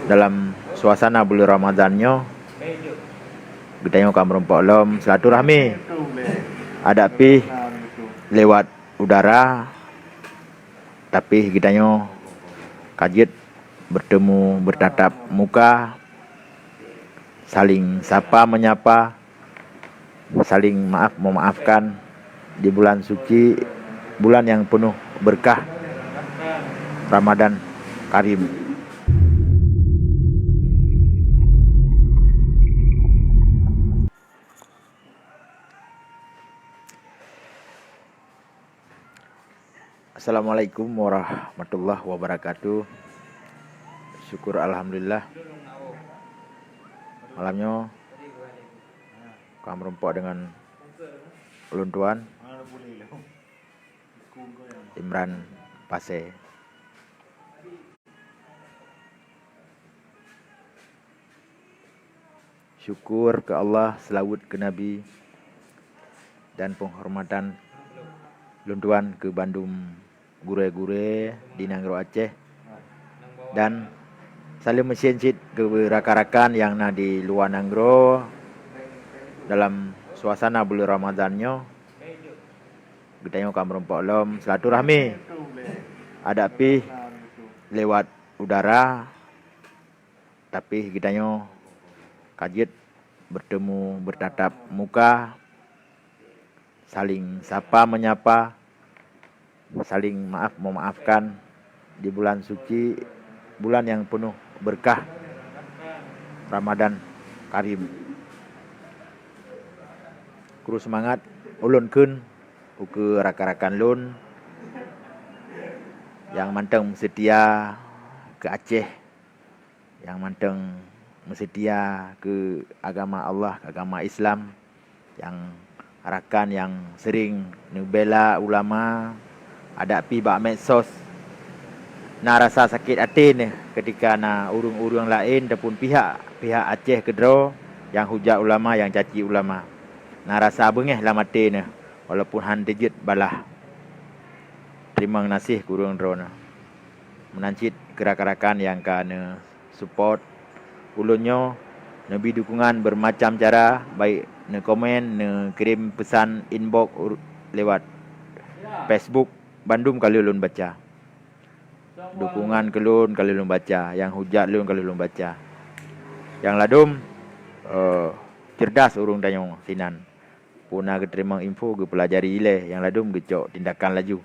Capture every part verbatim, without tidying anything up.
Dalam suasana buleuen Ramadhan nyoe, geutanyoe ka meurumpok lom silaturahmi. Adak pih lewat udara, tapi geutanyoe ka jeuet bertemu, bertatap muka, saling sapa menyapa, saling maaf memaafkan di bulan suci, bulan yang penuh berkah Ramadan Karim. Assalamualaikum warahmatullahi wabarakatuh. Syukur alhamdulillah. Malam nyoe ka meurumpok dengan ulôn tuan Imran Pasé. Syukur keu Allah, seulaweuet keu Nabi, dan penghormatan lôn tuan keu bandum gurée-gurée di nanggroe Aceh, dan saleuem meusién cit keu rakan-rakan nyang na di luwa nanggroe dalam suasana buleuen Ramadhan nyoe. Geutanyoe ka meurumpok lom silaturahmi, adak pih lewat udara, tapi geutanyoe ka jeuet bertemu, bertatap muka, saling sapa menyapa, saling maaf memaafkan di bulan suci, bulan yang penuh berkah Ramadan Karim. Kru seumangat ulôn kheun ukeue rakan-rakan lôn nyang mantong seutia keu Aceh, nyang mantong meuseutia keu agama Allah, keu agama Islam, nyang rakan nyang sering neubela ulama, adak pih bak medsos. Na rasa sakét até neuh keutika na ureuëng-ureuëng laén ataupun pihak-pihak Aceh keudroe nyang hujat ulama, nyang caci ulama. Na rasa beungéh lam até neuh, walaupun han teujeuet balah. Teurimong gaséh keu ureuëng droeneuh. Meunan cit keu rakan-rakan nyang ka neu- support ulôn nyoe, neubi dukungan beureumacam cara, baik neukomen, neukirém peusan inbox ur-, lewat Facebook, bandum ka lheueh lôn baca. Dukungan keu lôn ka lheueh lôn baca, nyang hujat lôn ka lheueh lôn baca. Nyang ladum, eh, cerdas ureuëng tanyoe sinan. Peue na geuteurimong info, geupeulajari ilée, nyang ladum geucok tindakan laju.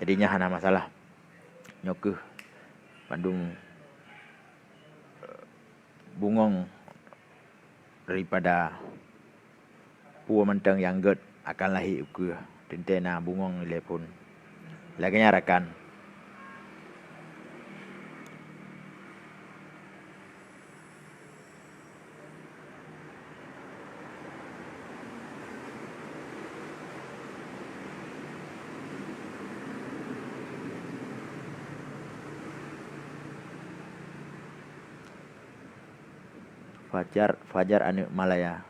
Jadi nyan hana masalah. Nyoe kheueh bandum bungöng daripada peue mantong nyang gét akan lahé ukeue, teuntée na bungöng ilée phon. Lagée nyan rakan. Fajar, Fajar aneuëk Malaya.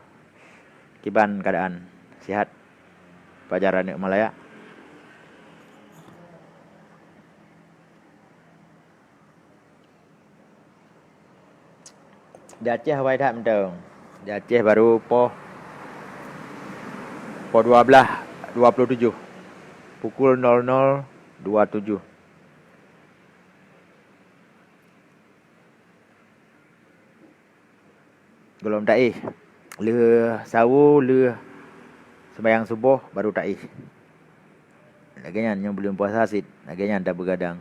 Kiban keuadaan, sihat, Fajar aneuëk Malaya? Di Aceh awai that mantong. Di Aceh baru poh, poh dua belas dua puluh tujuh, pukul nol nol dua tujuh. Gohlom taéh. Lheueh sawo, lheueh seumayang suboh, baru taéh. Lagée nyan, nyoe buleuen puasa cit, lagée nyan tabeugadang.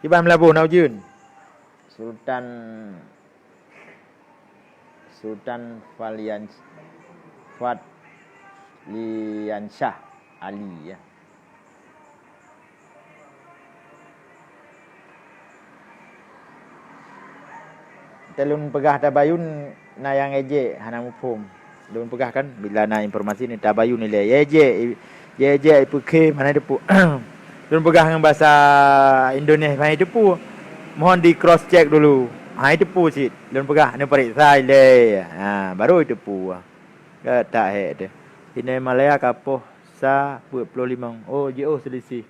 Kiban Meulaboh na ujeuen. Sultan, Sultan Falian-, Fadliansyah Ali, ya. Teu lôn peugah tabayun na nyang ejek hana muphom. Lôn peugah kan, bila na informasi ni tabayun ilée. Ejek, ejek ipeukhem hana teupeu. Lôn peugah ngon basa Indonesia hana teupeu. Mohon di cross check dulu. Ha, teupeu cit. Lôn peugah neupareksa ilée. Ha, baru teupeu. Ka tak hek teuh. Inai Malaya ka poh sa peuet ploh limong. Oh, jiôh selisih.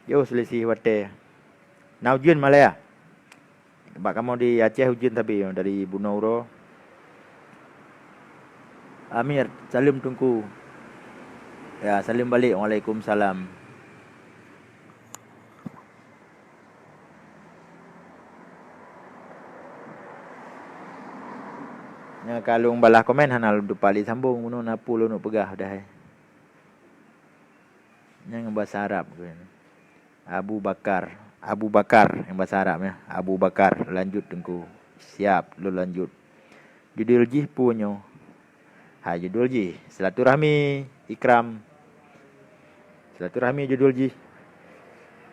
Jiôh selisih watèe. Na ujeuen Malaya. Bak kamoe di Aceh ujeuen sabe dari bunoe uroe. Amir, saleuem Teungku. Ya, saleuem balek. Waalaikumsalam. Nyang ka lôn balah komen hana lôn tupat lé sambông, bunoe na peue lôn peugah dah, eh. Nyang bahasa Arab ke? Abu Bakar. Abu Bakar nyang bahasa Arab, ya. Abu Bakar, lanjut Teungku. Siap, lôn lanjut. Judul jih peue nyoe? Hai, judul jih, silaturahmi, Ikram. Silaturahmi judul jih.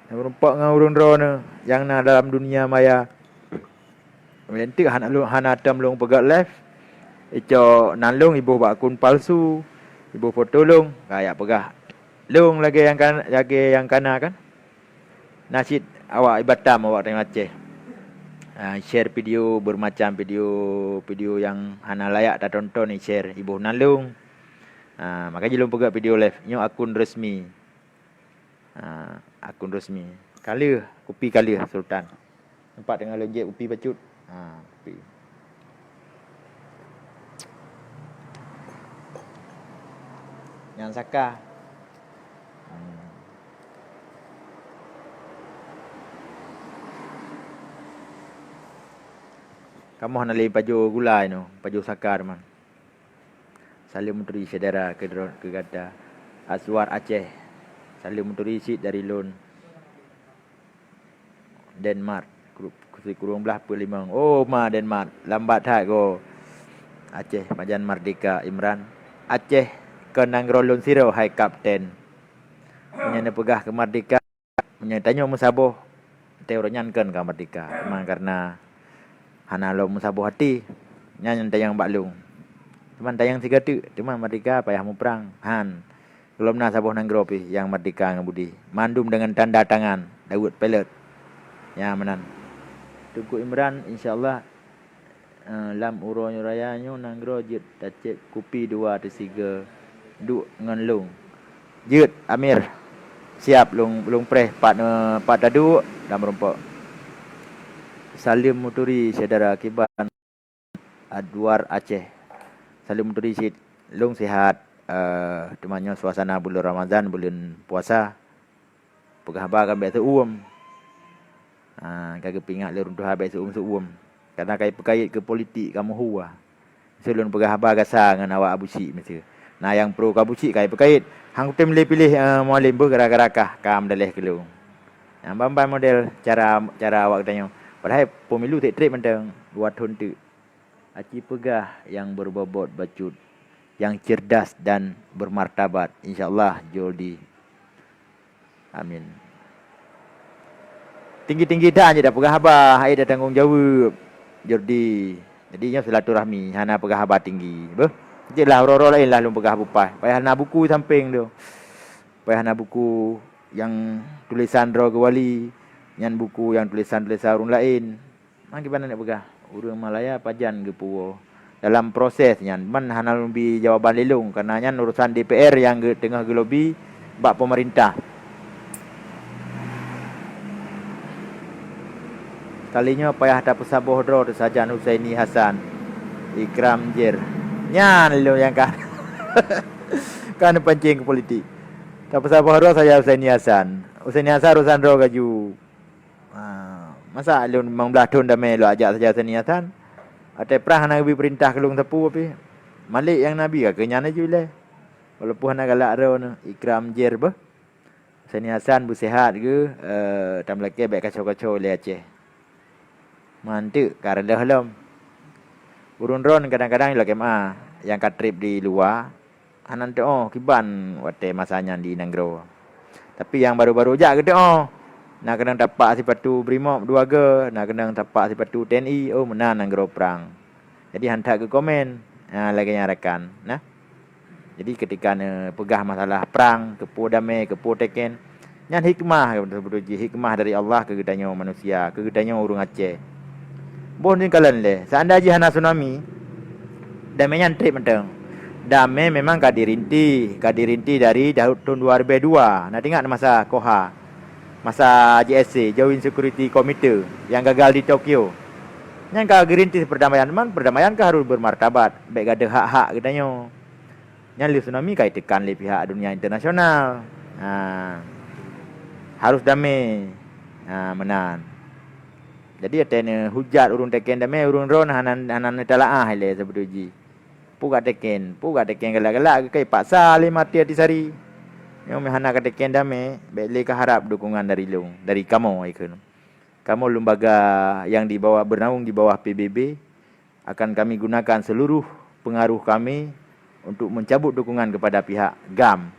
Nyang meureumpok ngon ureuëng droeneuh nyang na dalam dunia maya. Enteuk hana lôn, hana tom lôn peugah live. Icok nan lôn iboh bak akun palsu, iboh foto lôn, ka jak peugah lôn lagèe nyang kan, lagèe nyang kana kan. Na cit awak i Batam, awak tanyoe Aceh. Ah, share video, bermacam video, video nyang hana layak tatonton i-share, iboh nan lôn. Ah, maka jih lôn peugah video live, nyoe akun resmi. Ah, akun resmi. Ka lheueh, kupi ka lheueh, Sultan. Nampak teungoh lôn jép kupi bacut. Ha, kupi. Nyang saka. Hmm. Kamoe hana lé pajoh gulai nyoe, pajoh saka teuma. Saleuem meuturi syedara keu droe, keu gata. Aswar Aceh. Saleuem meuturi cit dari lôn. Denmark, kru-, sikureueng blaih peuet limong. Oh, ma Denmark, lambat that goe. Aceh, pajan merdeka, Imran. Aceh, kon nanggroe lôn sidroe, hai Kapten. Meunyoe neupeugah keu merdeka, meunyoe tanyoe meusaboh, teuh uroe nyan kon ka merdeka. Teuma kareuna hana lom meusaboh até, nyan nyang tanyong bak lôn. Teuma tanyong sigoe teuk, teuma merdeka payah muprang. Han. Gohlom na saboh nanggroe pih nyang merdeka ngon beudé, mandum deungon tanda tangan Daud Pilot. Nyan meunan. Teungku Imran, insya Allah, eh, lam uroe raya nyoe nanggroe jeuet tacép kupi dua teusigoe duek ngon lôn. Jeuet, Amir. Siap, lôn, lôn preh pat, eh, pat taduek lam rumpok. Saleuem meuturi syedara kiban. Adwar Aceh. Saleuem meuturi cit, lôn sihat, eh, teuma nyoe suasana buleuen Ramadhan, buleuen puasa. Peugah haba kan bèk seu-uem. Ha, ka geupeuingat lé ureueng tuha bèk seu-uem-seu-uem. Kadang ka ipeukayét keu politik ka meuhua. Seulôn peugah haba gasa ngon awak Abusyik miseue. Na nyang pro keu Abusyik ka ipeukayét. Han kutem lé piléh, eh, Mualem beuh gara-gara kah ka meudaleh keu lôn. Nyang ban-ban model cara, cara awak geutanyoe. Padahai pemilu trép-trép mantong dua thon teuk. Aci peugah nyang beubobot bacut, nyang cerdas dan bermartabat, insya Allah Jordi. Amin. Tinggi-tinggi that jeuet tapeugah haba, hai tatanggong jaweueb, Jordi. Jadi nyoe silaturahmi, hana peugah haba tinggi. Beuh, jeuet lah uroe-uroe laén lah lôn peugah bupai. Payah na buku sampéng tu. Payah na buku nyang tulésan droe geuwali, nyan buku nyang tulésan-tulésan ureueng laén. Mangkeubana neuk peugah, ureueng Malaya pajan geupeuwoe dalam proses nyan, man hana lôn bi jawaban lé lôn, kareuna nyan urosan D P R nyang geu-, teungoh geulobi bak peumeurintah. Kali nyoe payah tapeusaboh droe teusajan Husaini Hasan, Ikram Jer. Nyan lôn nyang ka, ka neupancéng keu politik. Tapeusaboh droe sajan Husaini Hasan. Husaini Hasan urosan droe gaju. Ha, masa lôn limong blaih thon damé lôn ajak sajan Husaini Hasan. Watèe prang hana geubri peurintah keu lôn sapeue pih. Malik nyang na bi ka keu nyan laju ilèe. Walaupun hana galak droeneuh, Ikram Jer beuh. Husaini Hasan beuseuhat geuh, eh, tameulakèe bèk kaco-kaco ilèe Aceh. Manteuk ka reuloh lom. Ureueng droeneuh kadang-kadang ilèe M A nyang ka trép di luwa, hana teu'oh kiban watèe masa nyan di nanggroe. Tapi nyang baru-baru jak geuteu'oh, na keunong tapak sipatu Brimob dua goe, na keunong tapak sipatu T N I, oh, meunan nanggroe prang. Jadi han that geukomen, ha, lagèe nyan rakan, nah. Jadi keutika neupeugah masalah prang, keupeue damé, keupeue teken, nyan hikmah, beutôi jih hikmah dari Allah keu geutanyoe manusia, keu geutanyoe ureueng Aceh. Boh neukalon lé, seandai jih hana tsunami, damé nyan trép mantong. Damé memang ka dirinti, ka dirinti dari tahun dua ribu dua. Na teuingat masa KOHA, masa J S C, Joint Security Committee, nyang gagal di Tokyo. Nyan ka geurintis perdamaian, man perdamaian ka harus bermartabat, bék gadoh hak-hak geutanyoe. Nyan lé tsunami ka jiteukan lé pihak dunia internasional. Ha. Harus damé. Ha, meunan. Jadi, watée neuhujat ureuëng teken damé, ureuëng droen hana, hana neutalaah ilée sibeutôi jih. Peue ka teken, peue ka teken galak-galak, keu ka jipaksa lé Mati Atisari. Nyoe meuhana ka teken damé, bék lé kaharab dukungan dari lôn, dari kamoe, ikheun. Kamoe lembaga yang di bawah, bernaung di bawah P B B, akan kami gunakan seluruh pengaruh kami untuk mencabut dukungan kepada pihak GAM.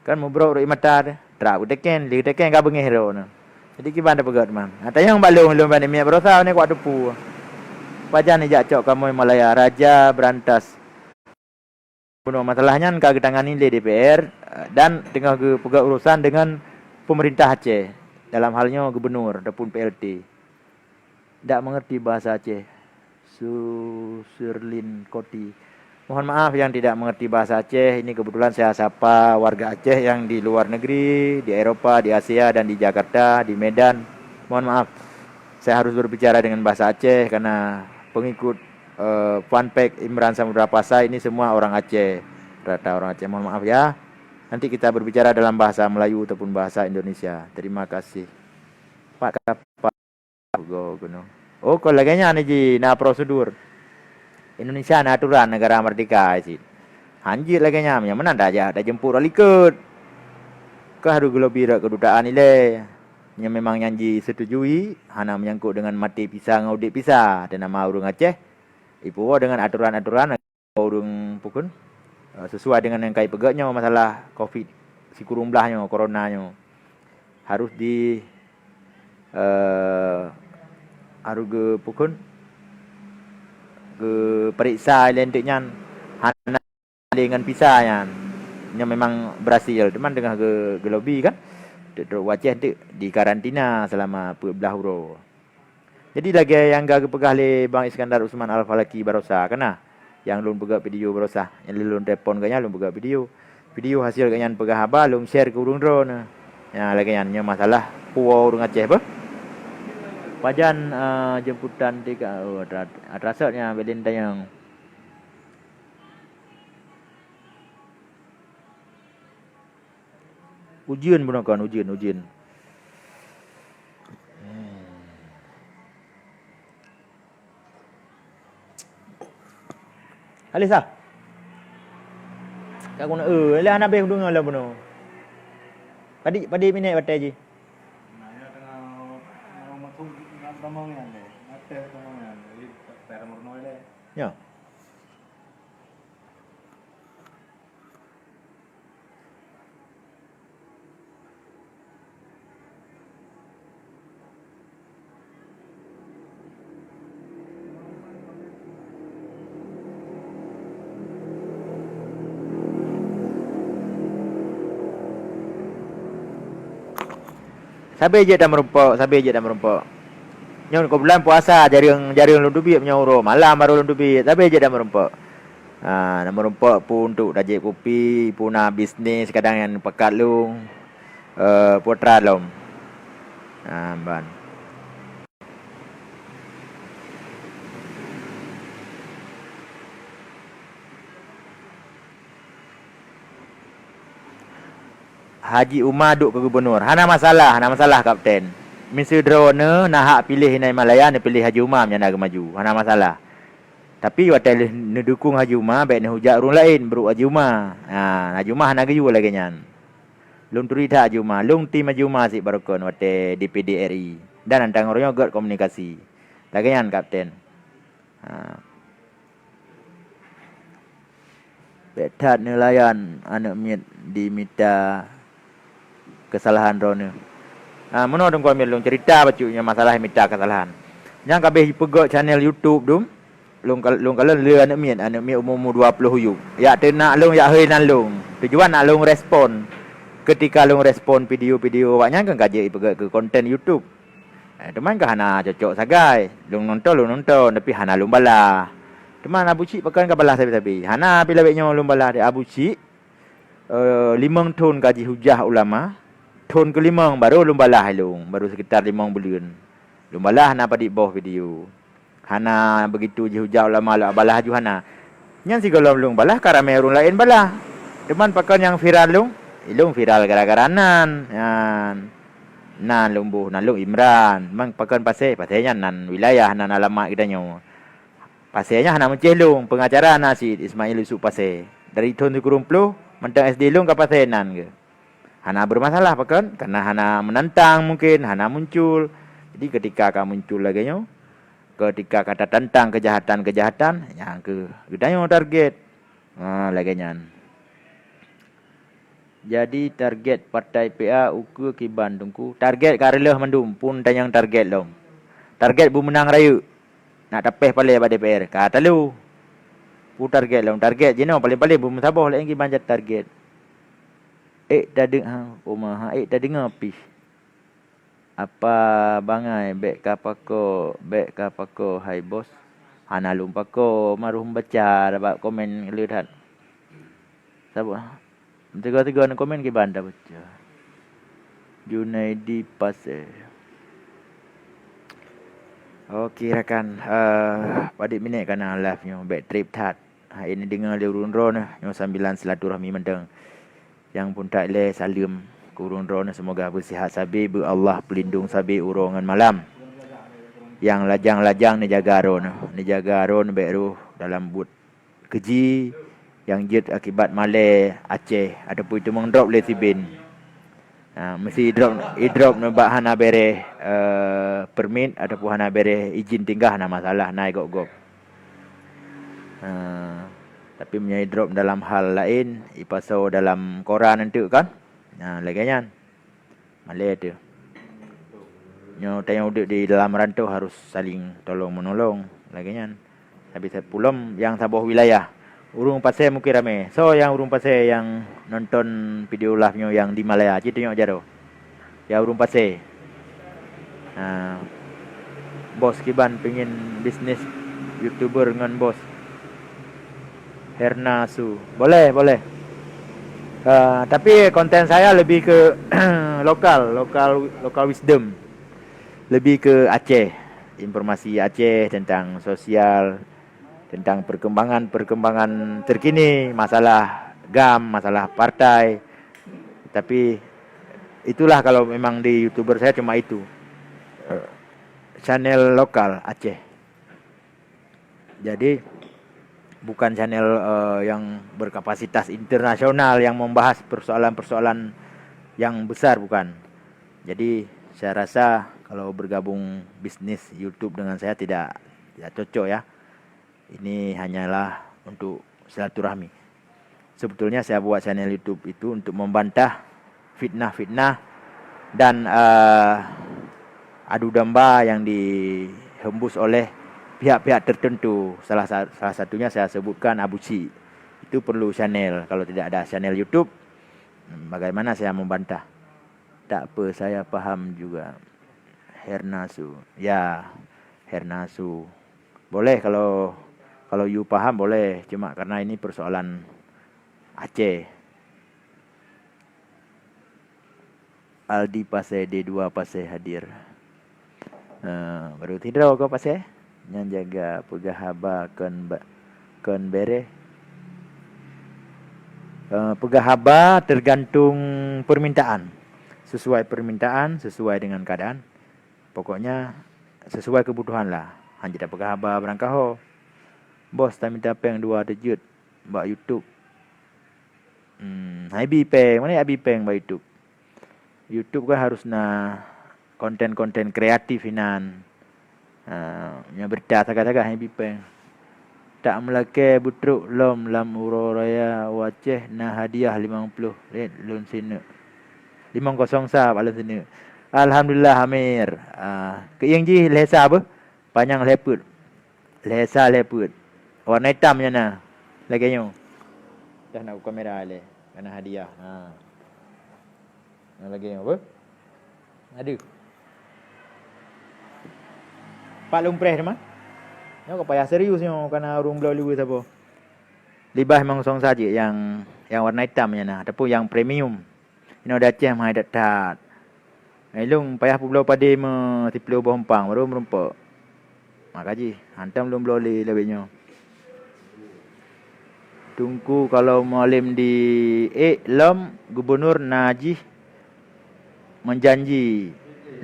Kan mubrok rot mata, trap geuteken, lé geuteken ka beungéh droeneuh. Jadi kiban tapeugét man. Ata nyang balong lôn bani miet barosa ni kuat teupeu. Pajan ijak cok kamoe Malaya raja berantas. Bunoe masalah nyan ka geutangani lé D P R dan teungoh geupeugét urusan dengan pemerintah Aceh, dalam hal nyoe gubernur ataupun P L T. Tidak mengerti bahasa Aceh. Susirlin Koti. Mohon maaf yang tidak mengerti bahasa Aceh. Ini kebetulan saya sapa warga Aceh yang di luar negeri, di Eropa, di Asia, dan di Jakarta, di Medan. Mohon maaf, saya harus berbicara dengan bahasa Aceh karena pengikut, eh, fanpage Imran Samudra Pasai ini semua orang Aceh. Rata orang Aceh, mohon maaf ya. Nanti kita berbicara dalam bahasa Melayu ataupun bahasa Indonesia. Terima kasih. Pak Kapal. Go keunoe. Oh, kon lagée nyan ji na prosedur. Indonesia na aturan negara merdeka cit. Hanjeuet lagée nyan, nyang meunan tajak tajeumput rot likot. Ka harôh geulobi rot keudutaan ilée. Nyang memang nyan jisetujui, hana meunyangkot dengan maté pisa ngon udeb pisa, teunama ureuëng Aceh. Ipuwoe dengan aturan-aturan ureuëng pukon, eh, sesuai dengan nyang kai peugét nyoe masalah covid sikureueng blaih nyoe, corona nyoe. Harus di, eh, harus geupukon, geupeuriksa ilée nteuk nyan hana lé ngon pisa nyan. Nyoe memang berhasil, teuma teungoh geu-, geulobi kan. Teuk trok u Aceh teuk dikarantina selama peuet blaih uroe. Jadi lagée nyang ka geupeugah lé Bang Iskandar Usman Al-Falaki barosa, kana nyang lôn peugah video barosa, nyang lôn telepon geuh nyan lôn peugah video. Video hasil geuh nyan peugah haba lôn share keu ureuëng droeneuh. Nya lagée nyan, nyoe masalah puwoe ureuëng Aceh beuh. Pajan, eh, jemputan tika, oh, atra-, atrasot nya Belen Tayang. Ujeuen bunoe kon, ujeuen, ujeuen. Alisa. Ka guna, eh, lé hana beh kudeungoe lom bunoe. Padi, padi minèk batèe jih. Ya. Sabe jeuet tameurumpok, sabe jeuet tameurumpok. Nyoe keubeutulan puasa, jareueng, jareueng lôn teubiet meunyoe uroe malam barô lôn teubiet, sabe jeuet tameurumpok. Ha, na meurumpok peue untuk tajép kupi, peue na bisnis kadang nyang pakat lôn, eh, putra lom. Ha, ban. Haji Uma duek keu gubunur. Hana masalah, hana masalah, Kapten. Miseue droeneuh na hak piléh inan Malaya, neupiléh Haji Uma meunyo na geumaju. Hana masalah. Tapi watèe lheueh neudukong Haji Uma, bèk neuhujat ureueng laén, brok Haji Uma. Ha, Haji Uma hana geuyue lagèe nyan. Lôn turi that Haji Uma, lôn tim Haji Uma cit baroekon watèe D P D R I. Dan antang uroe nyoe gèt komunikasi. Lagèe nyan, Kapten. Ha. Bèk that neulayan aneuk miet dimita keusalahan droeneuh. Ha, meunoe Teungku Amir lôn cerita bacut nyoe masalah mita keusalahan. Nyang ka abéh jipeugèt channel YouTube dum, lôn kal-, lôn kalon lé aneuk miet, aneuk miet umu-umu dua ploh yup. Jak teunak lôn, jak hôi nan lôn. Tujuan nak lôn respon. Keutika lôn respon video-video awaknyan kan ka jeuet jipeugèt keu konten YouTube. Eh, teuma ka hana cocok sagai. Lôn nonton, lôn nonton, tapi hana lôn balah. Teuma Abu Cik pakon ka balah sabe-sabe. Hana pih lawét nyoe lôn balah di Abu Cik. Eh, limong thon ka jihujah ulama. Thon keulimong baru lôn balah ilong, baru sekitar limong buleuen. Lôn balah hana padit boh video. Hana begitu jihujah ulama lôn balah aju hana. Nyan sigohlom lôn balah ka ramé ureuëng laén balah. Teuma pakon nyang viral lôn? Ilong viral gara-gara nan. Nyan. Nan lôn boh, nan lôn Imran. Mang pakon Pasé? Pasé nyan nan wilayah, nan alamat geutanyoe. Pasé nyan hana meucéh lôn, pengacara na cit Ismail Yusuf Pasé. Dari thon sikureueng ploh, mantong S D lôn ka Pasé nan geuh. Hana bermasalah pakon, karena hana menantang mungkin, hana muncul. Jadi ketika ka muncul lagée nyoe, ketika ka tatantang kejahatan-kejahatan, nyang keu geutanyoe target. Ha, lagée nyan. Jadi target partai P A ukeue kiban Teungku. Target ka reuloh mandum, pun tanyong target lom. Target beumeunang rayeuk. Nak tapéh palé bak D P R, ka talo. Pun target lom, target jinoe paléng-paléng beumeusaboh laén kiban jat target. Ék tadeung ha, Oma ha, ék tadeungoe pih. Apa bangai bék ka pako, bék ka pako hai bos. Hana lôn pako, maroh baca bak komen le that. Saboh. Tiga-tiga ni komen kiban dah baca. Junaidi Pasé. Oke rakan, eh padit minit ka na live nyoe, bék treb that. Ha ini deungoe lé ureuëng droeneuh nyoe sambilan silaturahmi mantong. Nyang phon that ilée saleuem keu ureuëng droeneuh, seumoga beusihat sabe, beu Allah peulindong sabe uroe ngon malam. Nyang lajang-lajang neujaga droeneuh, neujaga droeneuh bék rhoh dalam buet keuji nyang jeuet akibat malée Aceh ataupun iteumong drop lé siben. Ha, meusi idrop, idrop nibak hana béréh eh permit ataupun hana béréh izin tinggai na masalah, na gob-gob. Ha, tapi meunyoe idrop dalam hal laén, ipasoe dalam koran enteuk kan? Ha, lagée nyan. Malée teuh. Nyoe tanyoe udeb di dalam rantau harus saling tolong menolong, lagée nyan. Tapi sa-, pulom nyang saboh wilayah. Ureuëng Pasé mungkin ramé. Soe nyang ureuëng Pasé nyang nonton video live nyoe nyang di Malaya? Ci tunyok jaroe. Ya ureuëng Pasé. Ha. Bos kiban pingin bisnis YouTuber ngon bos. Herna Su. Boleh, boleh. Eh tapi konten saya lebih ke lokal, lokal, lokal wisdom. Lebih ke Aceh. Informasi Aceh tentang sosial, tentang perkembangan-perkembangan terkini, masalah GAM, masalah partai. Tapi itulah kalau memang di YouTuber saya cuma itu. Eh, channel lokal Aceh. Jadi bukan channel eh, yang berkapasitas internasional yang membahas persoalan-persoalan yang besar, bukan. Jadi saya rasa kalau bergabung bisnis YouTube dengan saya tidak, tidak cocok ya. Ini hanyalah untuk silaturahmi. Sebetulnya saya buat channel YouTube itu untuk membantah fitnah-fitnah dan eh, adu domba yang dihembus oleh pihak-pihak tertentu. Salah sa-, salah satunya saya sebutkan Abu Cik. Itu perlu channel. Kalau tidak ada channel YouTube, bagaimana saya membantah? Tak apa, saya paham juga. Hernasu. Ya, Hernasu. Boleh kalau, kalau you paham boleh. Cuma karena ini persoalan Aceh. Aldi Pasé, D dua Pasé hadir. Eh, baru sidroe keu Pasé. Nyan jaga peugah haba kon ba-, kon béréh. Eh, peugah haba tergantung permintaan. Sesuai permintaan, sesuai dengan keadaan. Pokoknya sesuai kebutuhan lah. Hana jeuet tapeugah haba barangkaho. Bos, taminta péng dua teujeuet bak YouTube. Hmm, hai bi péng, mana abi péng bak YouTube? YouTube kan harus na konten-konten kreatif inan. Ha, nya berita sagai-sagai hai bi péng. Tak meulakée beutrok lom lam uroe raya u Aceh na hadiah limong ploh lét lôn sineuk. Limong kosong sa bak lôn sineuk. Alhamdulillah Amir. Ah, keuieng jih lhée sa beuh? Panyang lhée peuet. Lhée sa lhée peuet. Warna itam nyan na. Lagée nyoe. Dah nak kamera lé. Kana hadiah. Ha. Nah, lagée nyoe beuh? Aduh. Pak lôn preh teuma. Nyoe ka payah serius nyoe, kana ureuëng bloe liweue saboh. Libah memang song saja yang, yang warna hitam nyan na, ataupun yang premium. Inoe di Aceh mahai that-that. Ilong payah peubloe padé me siploh boh umpang baru meurumpok. Maka jih, hantom lôn bloe lé lawét nyoe. Teungku, kalau Mualem di ék lom gubunur na jih meujanji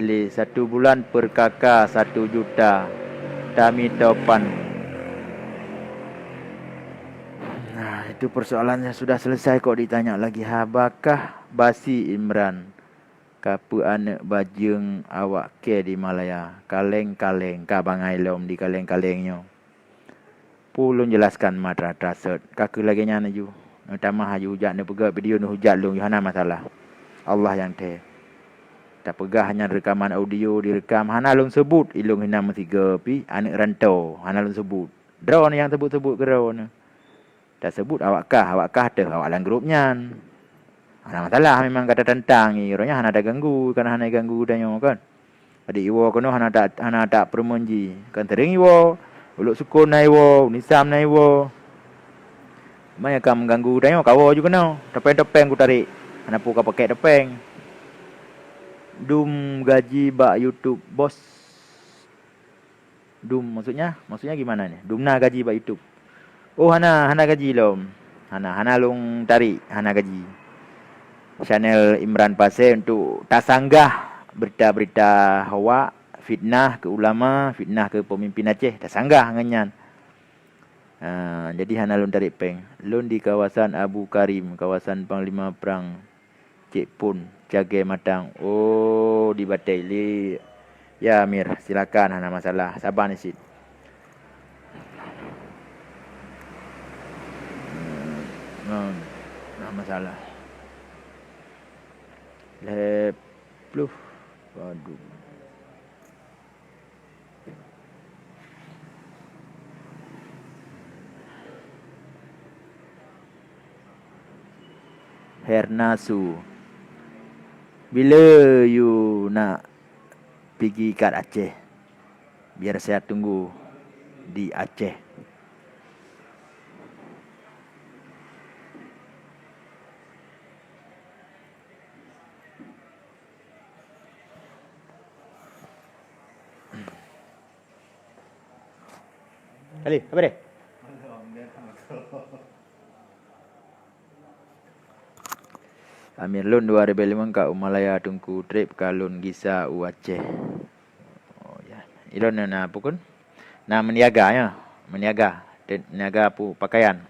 lé satu bulan per K K satu juta tamitopan. Nah, itu persoalannya sudah selesai kok ditanya lagi. Habakah basi Imran? Ka peu aneuëk bajeueng awak kée di Malaya, kaleng-kaleng ka bangai lom di kaleng-kaleng nyoe. Peue lôn jelaskan mat rata sot, ka keuh lagée nyan laju. Neutamah laju jak neupeugah video neuhujat lôn, hana masalah. Allah nyang thée. Tapeugah nyan reukaman audio direkam, hana lôn seubut ilong hinan meusigoe pih aneuëk rantô, hana lôn seubut. Droeneuh nyang seubut-seubut keudroeneuh. Taseubut awak kah, awak kah teuh awak lam grup nyan. Hana masalah, memang ka tatantang, uroe nyan hana taganggu, kana hana ganggu tanyoe kan. Adik iwoe keunoe hana tak, hana tak peureumeun jih. Kan sering iwoe, Uluk Sukon na iwoe, Unisam na iwoe. Maya ka mengganggu tanyoe, kawoe ju keunoe. Topeng-topeng kutarék. Hana peue ka pakai topeng. Dum gaji bak YouTube, Bos. Dum, maksudnya? Maksudnya gimana ni? Dum na gaji bak YouTube? Oh, hana, hana gaji lom. Hana, hana lôn tarék, hana gaji. Channel Imran Pasé untuk tasanggah berita-berita hoak, fitnah ke ulama, fitnah ke pemimpin Aceh, tasanggah ngon nyan. Ha, jadi hana lôn tarék péng. Lôn di kawasan Abu Karim, kawasan Panglima Prang. Cek pun, cagée matang. Oh, di batée lé. Ya, Amir, silakan, hana masalah. Saban cit. Hmm, hana masalah. Lhée ploh padum. Hernasu, bila you nak pigi kat Aceh? Biar saya tunggu di Aceh. Kali, apa dia? Amir lôn dua ribée lima ka u Malaya, Teungku, trép ka lôn gisa u Aceh. Oh, ya. Ilôn na pukon? Na meuniaga, ya. Meuniaga. Te-, niaga pu-, pakaian.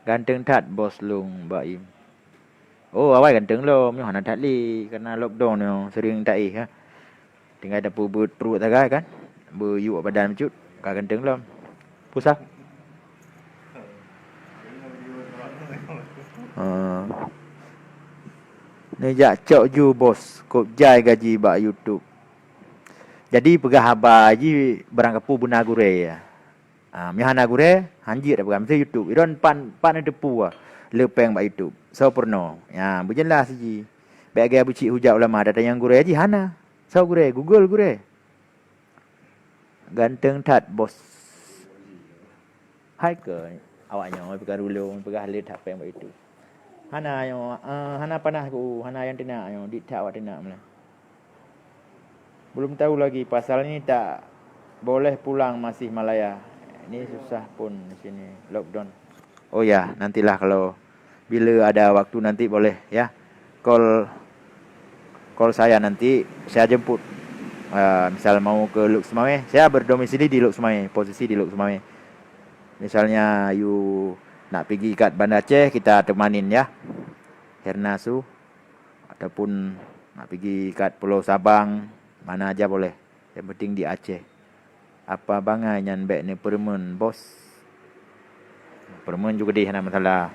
Ganteng that bos lôn, Baim. Oh, awai ganteng lom, nyoe hana that lé, karena lockdown nyoe sering taéh, ha. Tinggai tapeubuet pruet sagai kan, beuyuek badan bacut, ka ganteng lom. Pusah. Ah. Neujak cok ju, bos, kop jai gaji bak YouTube. Jadi peugah haba jih barang kapeue beuna gurée, ya. Ah, meuhana gurée, hanjeuet tapeugah, miseue YouTube. Iron pan, pan neuteupeue le péng bak YouTube. Soe peurunoe? Ya, beujeulaih jih. Bék gaya beucit hujat ulama, data nyang gurée jih hana. Soe gurée? Google gurée. Ganteng that, bos. Hai keu awak nyoe peugah dulu, peugah le that péng bak YouTube. Hana nyoe, eh, hana panah ku, hana nyang teunak nyoe, dit that awak teunak meunan. Belum tahu lagi pasal ni tak boleh pulang, masih Malaya. Ini susah pun di sini, lockdown. Oh ya, nantilah kalau bila ada waktu nanti boleh ya. Call, call saya nanti, saya jemput. Ah, misal mau ke Lhokseumawe, saya berdomisili di Lhokseumawe, posisi di Lhokseumawe. Misalnya you nak pigi kat Banda Aceh, kita temanin ya. Hernasu. Ataupun nak pigi kat Pulau Sabang, mana aja boleh. Yang penting di Aceh. Apa bangai nyan bék neupeurumeun, bos. Peurumeun ju keudeh hana masalah.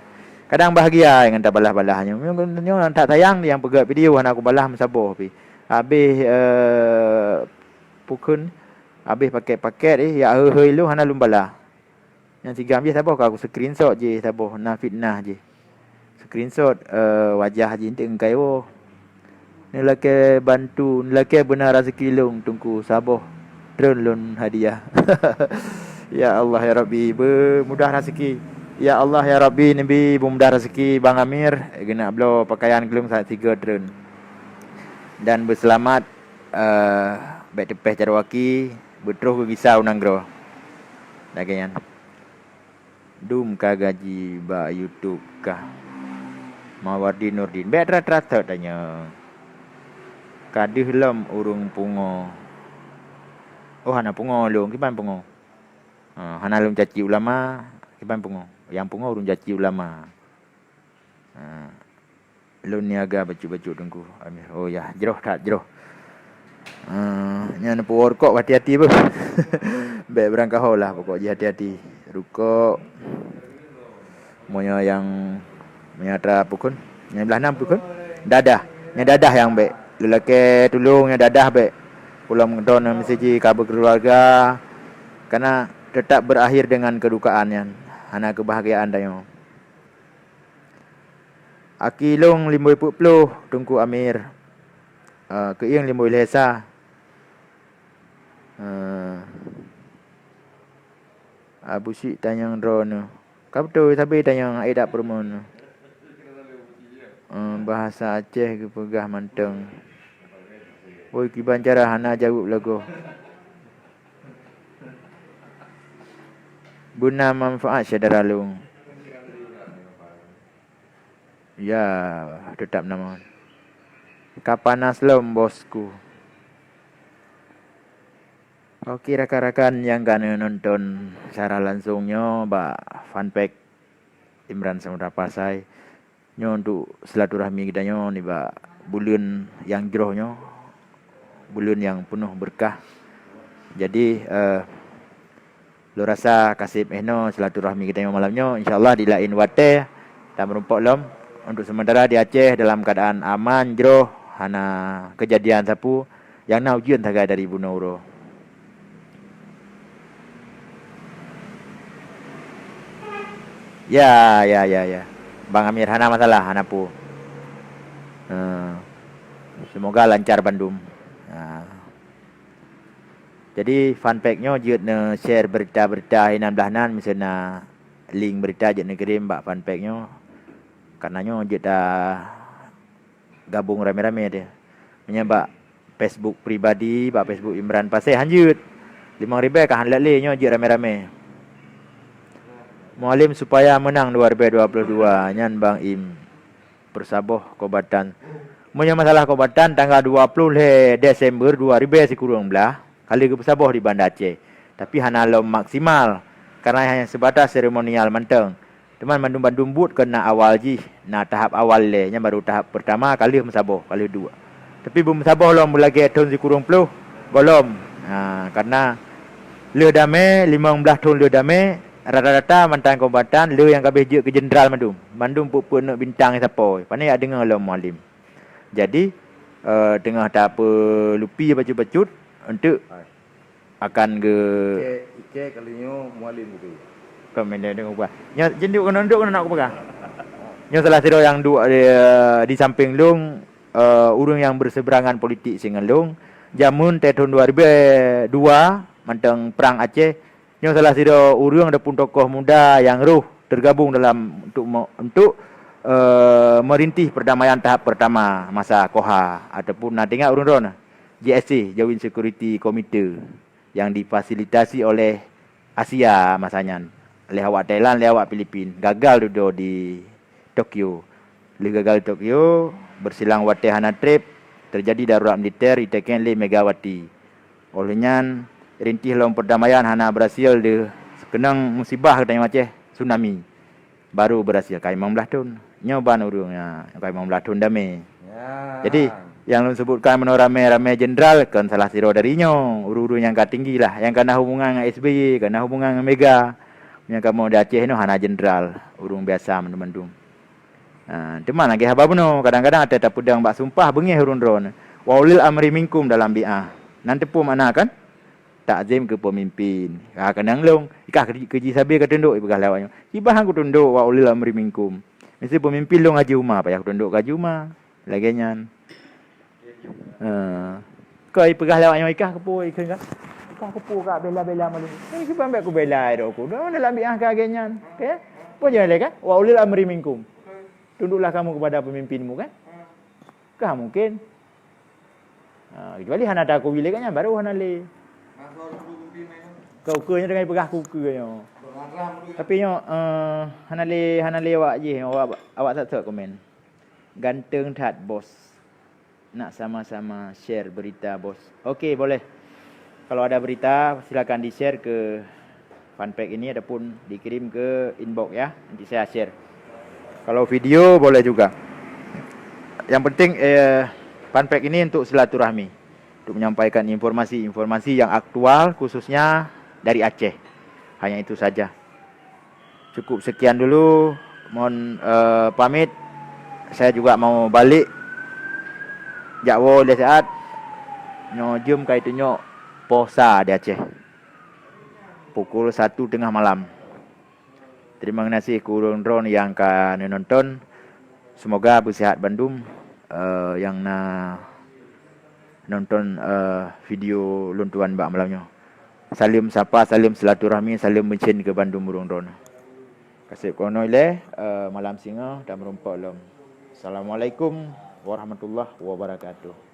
Kadang bahagia ngon tabalah-balah nyoe. Nyoe, nyoe that sayang nyang peugah video hana kubalah meusaboh pih. Habéh, eh, pukon, habéh paket-paket, eh, ya heu-heu ilong hana lôn balah. Nyang sigam jih saboh ka ku screenshot jih saboh, na fitnah jih. Screenshot, eh, wajah jih enteuk ngkai woe. Neulakée bantu, neulakée beuna raseuki lôn Teungku saboh. Treun lôn hadiah. Ya Allah, ya Rabbi, beumudah raseuki. Ya Allah, ya Rabbi, neubi beumudah raseuki Bang Amir, geuneuk bloe pakaian keu lôn sa-, sigoe treun. Dan beuseulamat, eh, bèk teupèh jaroe aki, beutroh geugisa u nanggroe. Lagèe nyan. Dum ka gaji bak YouTube kah? Mawardi Nurdin. Bèk tra-tra thot tanyong. Ka deuh lom ureueng pungo. Oh, hana pungo lôn. Kiban pungo? Ha, hana lôn caci ulama. Kiban pungo? Nyang pungo ureueng caci ulama. Ha. Lôn niaga bacut-bacut Teungku Amir. Oh ya, jroh that, jroh. Ah, nyan neupuwoe rukok, hati-hati beuh. Bèk beurangkaho lah, pokok jih hati-hati. Rukok. Meunyoe nyang, meunyoe atra pukon, nyang blah nam pukon. Dadah. Nyang dadah nyang bèk. Lôn lakèe tulông nyang dadah bèk. Ulôn meukeudroe meusti jih ka beukeuluwarga. Karena tetap berakhir dengan kedukaan nyan. Hana keubahgiaan tanyoe. Aki lôn limong peuet ploh, Teungku Amir. Eh, keuieng limong lhèe sa. Eh, Abu Syik tanyong droeneuh. Ka beutôi sabe tanyong, ai dak peurumoh nyoe. Eh, bahasa Aceh geupeugah mantong. Woi, kiban cara hana jaweueb lagoe. Beuna manfaat syedara lôn. Ya, teutap na mon. Ka panas lom, bosku. Oke, rakan-rakan nyang ka neunonton siaran langsung nyoe bak fanpage Imran Samudra Pasai. Nyoe untuk silaturahmi geutanyoe nibak buleuen nyang jroh nyoe, buleuen nyang peunoh beureukat. Jadi, eh, lôn rasa ka sép 'oh noe silaturahmi geutanyoe malam nyoe. Insya Allah di laén watèe tameurumpok lom. Untuk sementara di Aceh dalam keadaan aman, jroh, hana keujadian sapeue. Nyang na ujeuen sagai dari bunoe uroe. Ya, ya, ya, ya. Bang Amir, hana masalah, hana peue. Eh, semoga lancar bandum. Ha. Jadi, fanpage nyoe jeuet neu-share beurita-beurita inan blah nan, miseue na link beurita jeuet neukirém bak fanpage nyoe. Karena nyoe jeuet ta gabong ramé-ramé teuh. Meunyoe bak Facebook pribadi, bak Facebook Imran Pasé han jeuet. Limong ribèe ka han lé, nyoe jeuet ramé-ramé. Mualem supaya meunang dua ribèe dua puluh dua, nyan Bang Im. Peusaboh kombatan. Meunyoe masalah kombatan, tanggal dua ploh lhèe Desember dua ribèe sikureueng blah, ka lheueh geupeusaboh di Banda Aceh. Tapi hana lom maksimal, karena hanya sebatas seremonial mantong. Teuma mandum-mandum buet kon na awal jih, na tahap awal lé, nyan baru tahap peurtama ka lheueh meusaboh, ka lheueh duek. Tapi beumeusaboh lom beulagèe thôn sikureueng ploh, gohlom. Ha, karena lheueh damé, limong blaih thôn lheueh damé, rata-rata mantan kombatan lheueh nyang ka abéh jeuet keu jeundral mandum. Mandum peuet-peuet neuk bintang sapo, pane jak deungoe lom Mualem. Jadi, eh, teungoh tapeuleupie bacut-bacut untuk akan ge- Ike, Ike kali nyoe Mualem gitu. Kon meunan deungon peugah. Nyoe jeuet duek keunoe, duek keunoe nak kupeugah. Nyoe salah sidroe nyang duek, eh, di sampéng lôn, eh, ureueng nyang bersebrangan politik singon lôn. Jameun thôn dua ribèe dua mantong prang Aceh, nyoe salah sidroe ureueng ataupun tokoh muda nyang roh tergabung dalam untuk me-, untuk, eh, merintih perdamaian tahap pertama masa KOHA ataupun na teuingat ureueng droeneuh, J S C, Joint Security Committee, yang difasilitasi oleh Asia masa nyan, lé awak Thailand, lé awak Filipin, gagal dudoe di Tokyo. Lheueh gagal di Tokyo, beusilang watèe hana trép, teujadi darurat militer jitekén lé Megawati. Óh lheueh nyan, rintih lom perdamaian hana berhasil deuh, keunong musibah geutanyoe Aceh, tsunami. Baru berhasil ka limong blaih thôn. Nyoe ban ureueng nyan ka limong blaih thôn damé. Ya. Jadi, nyang lôn sebutkan meunoe ramé-ramé jeundral kon salah sidroe dari nyoe, ureueng-ureueng nyang ka tinggi lah, nyang ka na hubungan ngon S B Y, ka na hubungan ngon Mega. Nyang kamoe di Aceh nyoe hana jeundral, ureueng biasa mandum-mandum. Ha, teuma lagèe haba bunoe, kadang-kadang watèe tapeudong bak sumpah beungèh ureueng droeneuh. Wa ulil amri minkum dalam bi'ah. Nan teupeue makna kan? Takzim keu peumimpin. Ha, keunong lôn. Ikah keuji, keuji sabe ka tundok, ipeugah lé awak nyoe. Kiban han kutundok wa ulil amri minkum. Miseue peumimpin lôn Haji Uma, payah kutundok keu Haji Uma. Lagèe nyan. Ha. Kon ipeugah lé awak nyoe ikah keupeue ikheun kan? Aku pun ka bela-bela malu. Eh, kiban baik ku bela dah aku. Dah mana lambi ah ka geng nyan. Oke? Pun jangan leka. Wa ulil amri minkum. Tunduklah kamu kepada pemimpinmu, kan? Kah mungkin? Ha, kecuali hana taku bila kan nyan, baru hana le. Kau ke nyo dengan peugah ku ke nyo. Tapi nyo, eh, hana le, hana le awak jih, awak, awak tak komen. Ganteng that, bos. Nak sama-sama share berita, bos. Oke, boleh. Kalau ada berita, silakan di-share ke fanpage ini ataupun dikirim ke inbox ya. Nanti saya share. Kalau video boleh juga. Yang penting, eh, fanpage ini untuk silaturahmi, untuk menyampaikan informasi-informasi yang aktual khususnya dari Aceh. Hanya itu saja. Cukup sekian dulu. Mohon, eh, pamit. Saya juga mau balik. Jak woe lé siat. Nyoe jeuem ka itunyok posa di Aceh. Pukul satu tengah malam. Terima kasih keu ureuëng droen nyang ka neunonton. Semoga beusihat bandum, eh, nyang na nonton, eh, video lôn tuan bak malam nyoe. Saleuem sapa, saleuem silaturahmi, saleuem meucen keu bandum ureuëng droen. Kaseb keunoe lé, eh, malam singoh dan meurumpok lom. Assalamualaikum warahmatullahi wabarakatuh.